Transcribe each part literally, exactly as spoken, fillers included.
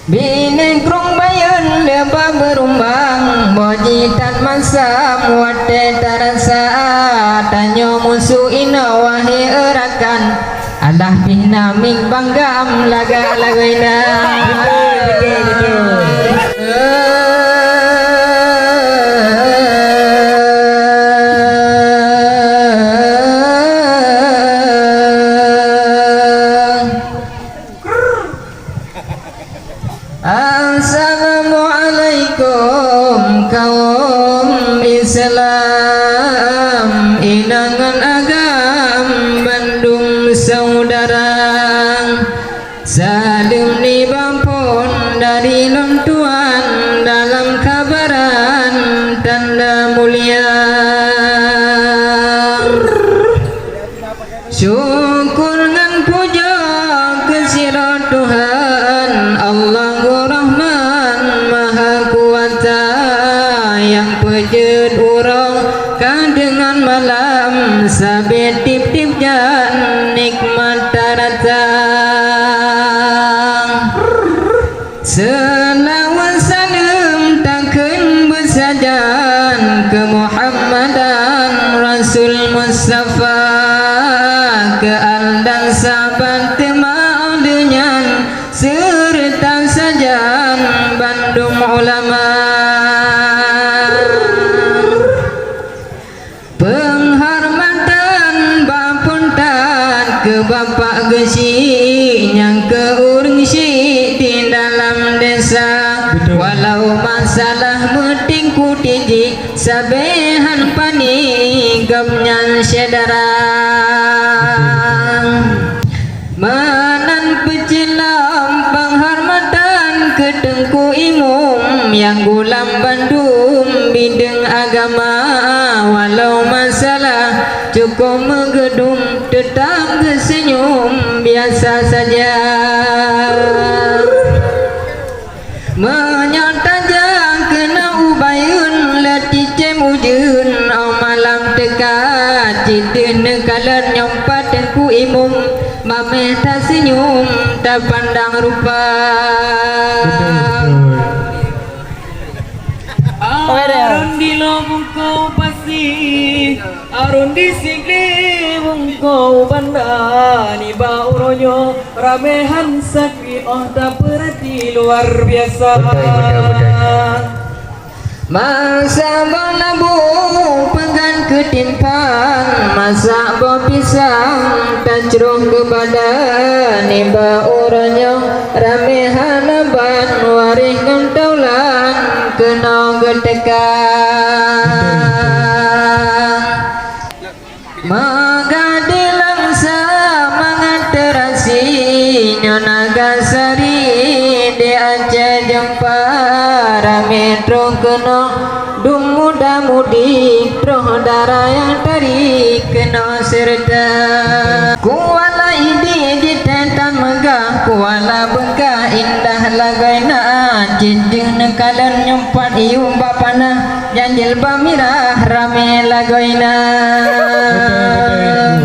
Binéh krueng bayeuen leubah beurumbang, boh jih that masam watée tarasa. Tanyoe musoh inoe wahé eurakan, alah pih na mieng banggam lagak lagoina. Betul, betul, betul. Assalamualaikum kaum Islam, inong ngon agam bandum saudara. Saleuem nibak phon dari lôn tuan dalam kabaran tanda mulia. Syukur ngon pujoe keu sidroe Tuhan, Allahu Rahman Mahakuasa, nyang peujeuet uroe ka deungon malam, sabe tieb-tieb jam nikmat tarasa. Seulaweuet saleuem takheun beusajan keu Muhammadan Rasul Mustafa, keu al dan sahabat teuma lheueh nyan, seureuta sajan bandum ulama. Peunghormatan bak phon that keu bapak geuchik nyang keu ureuëng chik di dalam desa. Betul. Walau masalah meutingku tiji, sabe han pani gobnyan syedara. Betul, betul. Meunan peucilom peunghormatan keu Teungku Imum nyang gulam bandum bideueng agama, walau masalah cukôp meugeudum, teutab geuseunyum biasa saja. Meunyoe tajak keunoe u Bayeuen, leuticém ujeuen, óh malam teuka, cit deuh neukalon nyoe pat Teungku Imum, maméh taseunyum tapandang rupa. Betul, betul. Arôn di Lobungko pasi, arôn di Sigli Bungko banda, nibak uroe nyoe ramé han sakri óh tapeurati luar biasa. Betul, betul, betul. Masak boh labu peugöt keu timphan, masak boh pisang tacroh keu badan, nibak uroe nyoe ramé hana ban waréh ngon taulan keunoe geuteuka. Meugadée lam seumangat teurasi, nyoe Nagasari di Aceh Jeumpa ramé troh keunoe, dum muda-mudi troh dara nyang tari keunoe seureuta. Kuala Idi jiteuntang meugah, Kuala Beukah indah lagoina, cit deuh neukalon nyoe pat yum bak panah, nyan jilbab mirah ramé lagoina. Betul, betul.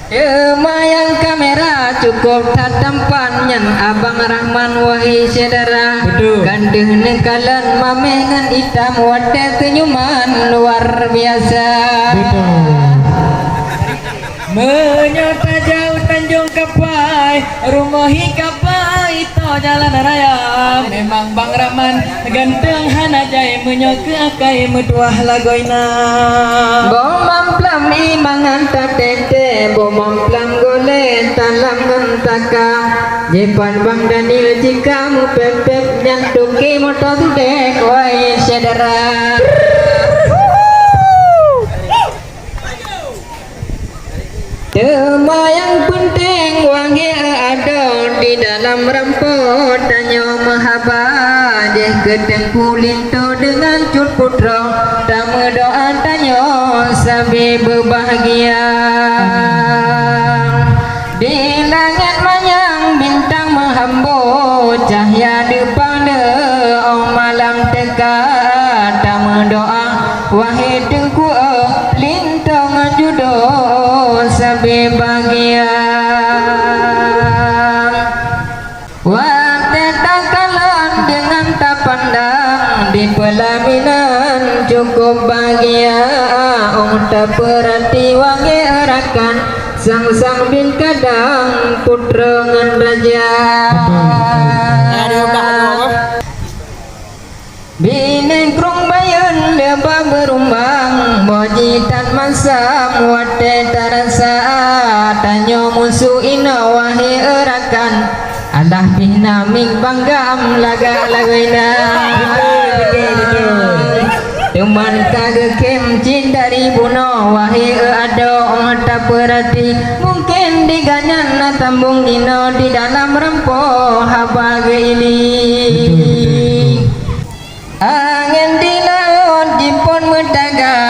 Teuma nyang kamera cukôp that tampan nyan Abang Rahman, wahé syedara. Betul. Kan deuh neukalon maméh ngon itam watée seunyuman luar biasa. Betul. Meunyoe tajak u Tanjong Kapai, rumoh hi Kapai, itoe jalan raya. Memang Bang Rahman ganteng hana jai, meunyoe keu akai meutuah lagoina. Boh mamplam ié mangat tateuntée, boh mamplam gohlée talam ngon taka. Jipat Bang Daniel jika meupép-pép, nyan tuki moto sudek, wahé syedara. Teuma nyang peunteng wahé adoe di dalam rampo tanyoe meuhaba, jih keu Teungku Linto deungon Cut Putroe, tameudoa tanyoe sabe beubahgia. Di langét manyang bintang meuhambo, cahya deupang deuh óh malam teuka, tameudoa wahé Teungku, oh, lintong judoe sabe bahgia. Wah, Dang di peulaminan cukup bahagia, ong tapeurati wahé rakan, sang-sang bin kadang putroe ngon raja. Aduh, Kak, aduh, apa? Binéh krong bayeuen leubah beurumbang, boh jitat masam watée tarasa, tanyoe musu inoe wahé rakan. Alah pih na mieng banggam lagak lagoina. Betul, betul, betul. Teuma ka geukhem cit dari bunoe, wahé adoe, ong tapeurati. Mungken di gobnyan na sambong inoe di dalam rampoe haba geuiling. Betul, betul, betul. Angén di laôt jipon meutaga,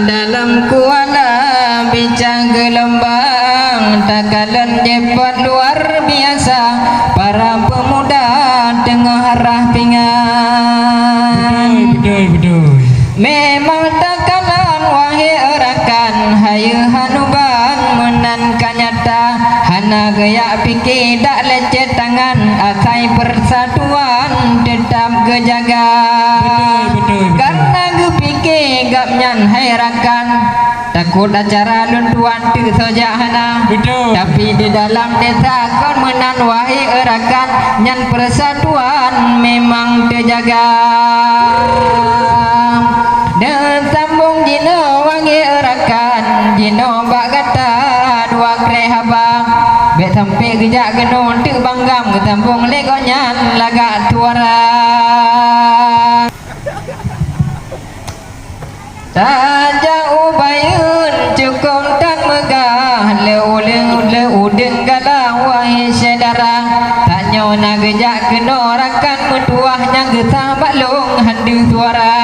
dalam kuala bicah geulombang, takalon jipot luar biasa, para peumuda teungoh rhah pingan. Betul, betul, betul. Memang takalon wahé rakan, hayeue hana ban meunan ka nyata, hana geuyak pike dak lecet tangan, asai persatuan teutap geujaga. Betul, betul, betul. Karena geupike gobnyan hai rakan, takot acara lôn tuan teusoe jak hana. Betul. Tapi di dalam desa kon meunan wahé rakan, nyan persatuan memang teujaga. Dan sambong jinoe wahé rakan, jinoe bak gata dua kreh haba. Bék sampoe geujak keunoe teuk banggam, geusambong lé gobnyan lagak suara. Tajak u bayeuen cukop that meugah, lé uleueng lé udeueng galang wahé syedara. Tanyoe na geujak keunoe rakan meutuwah nyang geusah bak lôn han deuh suara.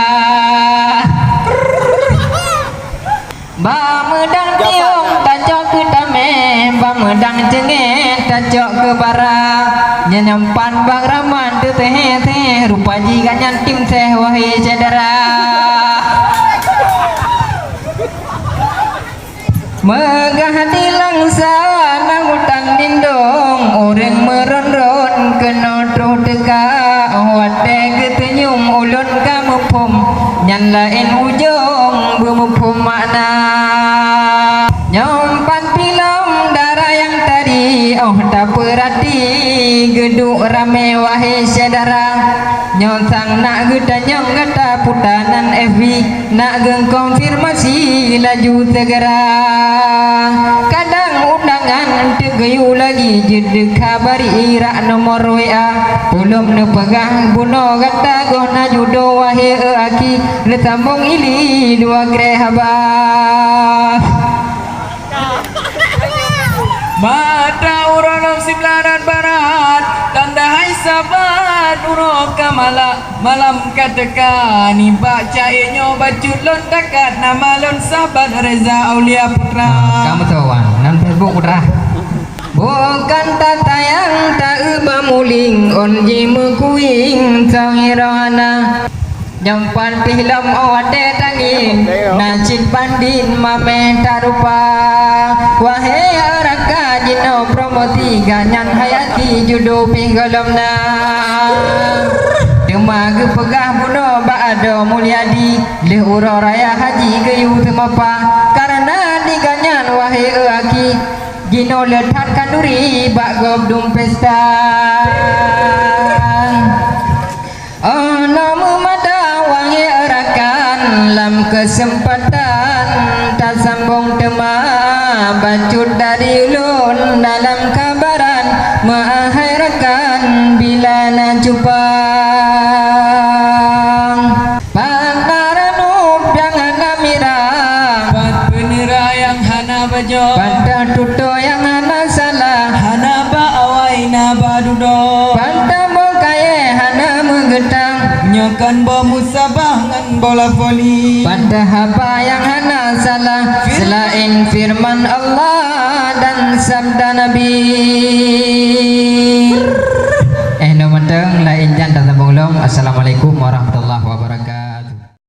Ba meudang tiong tacok keu tamé, ba meudang ceungét tacok keu bara. Nyan nyang pat bak raman teuseuhé-seuhé, rupa jih gobnyan tim seh wahé syedara. Meugah di langsa na hutan lindong, ureueng meuron-ron keunoe troh teuka. Óh watée geuteunyum ulôn ka muphom, nyan laén ujong beumuphom makna. Nyoe pat filem dara nyang tadi, óh tapeurati geuduek ramé wahé syedara. Nyoe sang na geutanyong gata puta nan F B, na geukonfirmasi laju seugera. Kadang undangan teuk geuyue lagi jeuet dikhabari rak nomor W A. Peulom neupeugah bunoe gata goh na judo wahé aki, neusambong ili dua kreh haba. Mata uroe lom siblanan barat, tanda hai sabat uroe ka malak. Malam ka teuka, nibak cahé nyoe bacut lôn takat, nama lôn sahabat Reza Aulia Putra. Ah, ka meusoe wan, nan Facebook Putra. Bukan tatayang ta-eu bamuling, ôn jimeukuing sangiro hana. Nyoe pat pih lom óh watée tangieng, na cit bandin mamé tarupa. Wahé raka jinoe promosi, gobnyan hai aki judo pih gohlom na. Teuma geupeugah bunoe bak adoe Mulyadi, lheueh uroe raya haji geuyue teumapa. Kareuna di gobnyan wahé aki, jinoe le that khanduri bak gob dum pesta. Óh noe meumada wahé rakan, lam keuseumpatan tasambong teuma, bacut dari ulôn dalam kabaran, meuahai rakan bila na cupang. Pat na ranub nyang hana mirah, pat peuneura nyang hana bajoe, pat tutoe nyang hana salah, hana bak awai na bak dudoe, pat boh kayée hana meugeutang, nyoe kon boh musabah ngon bola voli, pat haba nyang hana salah, seulaén feureuman Allah dan sabda Nabi.